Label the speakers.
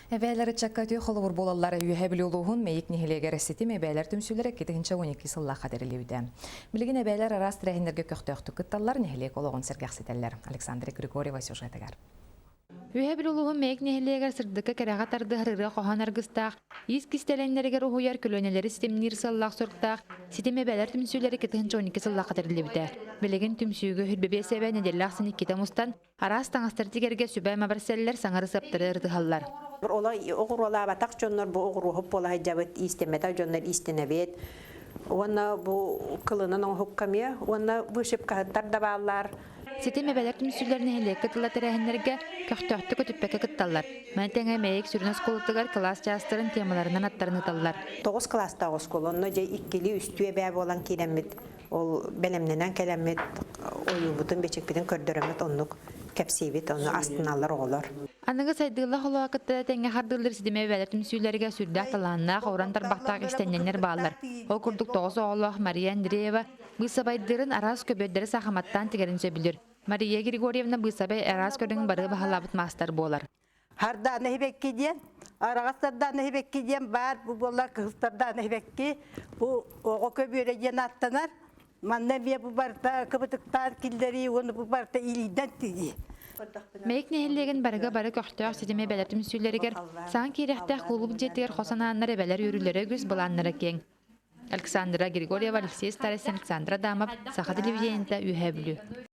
Speaker 1: Эбээлэр ыччакка үтүө холобур буолаллар. Үөһээ Бүлүү улууһун Мэйик нэһилиэгэр ситим эбээлэр түмсүүлэрэ 2012 сыллаахха тэриллибитэ. Билигин эбээлэр араас тэрээһиннэргэ көхтөөхтүк кытталлар, нэһилиэк олоҕун сэргэхситэллэр. Александра Григорьева сюжетыгар.
Speaker 2: Үөһээ Бүлүү улууһун Мэйик нэһилиэгэр сырдыкка кэрэҕэ тардыһар ырыа-хоһоон аргыстаах, иис кистэлэҥнэригэр уһуйар көлүөнэлэри ситимниир сыаллаах-соруктаах ситим эбээлэр түмсүүлэрэ 2012 сыллаахха тэриллибитэ. Билигин түмсүүгэ 25 эбээ нэдиэлэ ахсын иккитэ мустан, Араас таҥастары тигэргэ сүбэ-ама бэрсэллэр, саҥа ырысыаптары ырытыһаллар.
Speaker 3: Оҕуруолаабатах дьоннор бу оҕуруоһуп буола сылдьабыт, иистэммэтэх дьоннор иистэнэбит. Уонна бу кылынан оҥоһукка эмиэ, уонна вышивкаһыттар да бааллар.
Speaker 2: Ситим эбэлэр түмсүүлэр нэһилиэккэ тыла тэрээһиннэргэ көхтөөхтүк көтүппэккэ кытталлар. Маны тэҥэ Мэйик сүрүн оскуолатыгар кылаас чаастарын темаларынан аттаран ыыталлар.
Speaker 3: Тоҕус кылаастаах оскуола, онно дьэ иккилии, үстүү эбээ буолан киирэммит Ол бэлэмнэнэн кэлэммит ойуубутун, бичикпитин көрдөрөммүт оннук кэпсиибит, ону астыналлар оҕолор.
Speaker 2: Аныгы сайдыылаах олоҕо кытта тэҥҥэ хардыыллар ситимэ эбээлэр түмсүүлэригэр сүрдээх талааннаах, уран тарбахтаах истэнньэннэр бааллар. Ол курдук тоҕус оҕолоох Мария Андреева быысабайдыырын араас көбүөрдэри саахыматтаан тигэрин сөбүлүүр. Мария Григорьевна быысабай араас көрүҥүн бары баһылаабыт маастар буолар.
Speaker 4: Хардаана сибэкки диэн, араҕас сардаана сибэкки диэн баар, бу буолла кыһыл сардаана сибэкки, бу оҕо көбүөрэ диэн ааттанар. Манна эмиэ бу барыта кыбытыктаан киллэрии уонна бу барыта илиинэн тигии.
Speaker 2: Мэйик нэһилиэгин барыга бары көхтөөх ситимэ эбэлэр түмсүүлэригэр саҥа киирэхтээх кулууп дьиэтигэр хос анааннар эбэлэр үөрүүлэрэ үгүс, былааннара киэҥ. Александра Григорьева, Алексей Старостин, Александра Адамов, Саха телевидениета, Үөһээ Бүлүү.